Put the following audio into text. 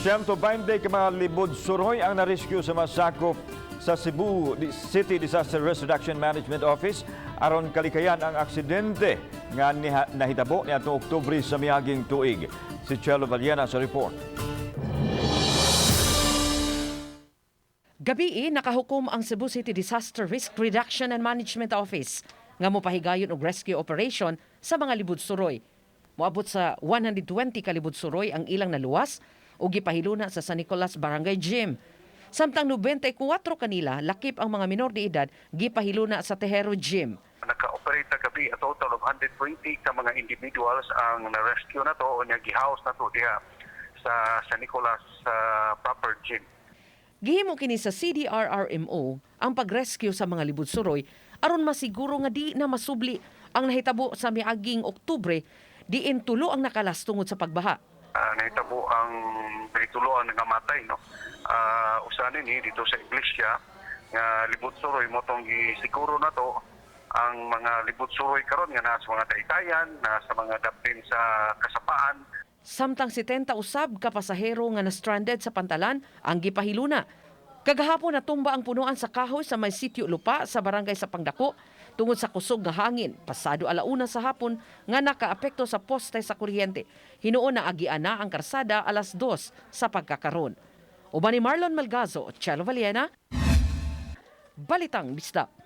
120 ka mga libod suroy ang na-rescue sa masakop sa Cebu City Disaster Risk Reduction Management Office aron kalikayan ang aksidente nga nahitabo niadtong Oktubre sa miaging tuig. Si Chelo Vallena sa report. Gabii nakahukom ang Cebu City Disaster Risk Reduction and Management Office nga mopahigayon og rescue operation sa mga libud suroy. Moabot sa 120 ka libud suroy ang ilang naluwas ug gipahiluna sa San Nicolas Barangay Gym. Samtang 94 kanila, lakip ang mga minor de edad, gipahiluna sa Tejero Gym. Naka-operate na gabi, a total of 120 ka mga individuals ang na-rescue na to o niya gihouse na to diha sa San Nicolas proper gym. Gihimo kini sa CDRRMO ang pag-rescue sa mga libud suroy aron masiguro nga di na masubli ang nahitabo sa miaging Oktubre, diin tulo ang nakalas tungod sa pagbaha. Nahitabo ang nahitulo ang nangamatay, no. Usa ni dito sa iglesia nga libud suroy, mao tong gisiguro na to ang mga libud suroy karon nga naa sa mga daytayan, na sa mga dapin sa kasapaan. Samtang 70 usab ka pasahero nga na-stranded sa pantalan ang gipahiluna. Kagahapon, natumba ang punuan sa kahoy sa may sitio Lupa sa barangay sa Pangdako tungod sa kusog nga hangin pasado 1:00 sa hapon nga nakaapekto sa poste sa kuryente. Hinuon na agian na ang karsada 2:00 sa pagkakaron. Uban ni Marlon Malgazo, Chelo Vallena, Balitang Bisdak.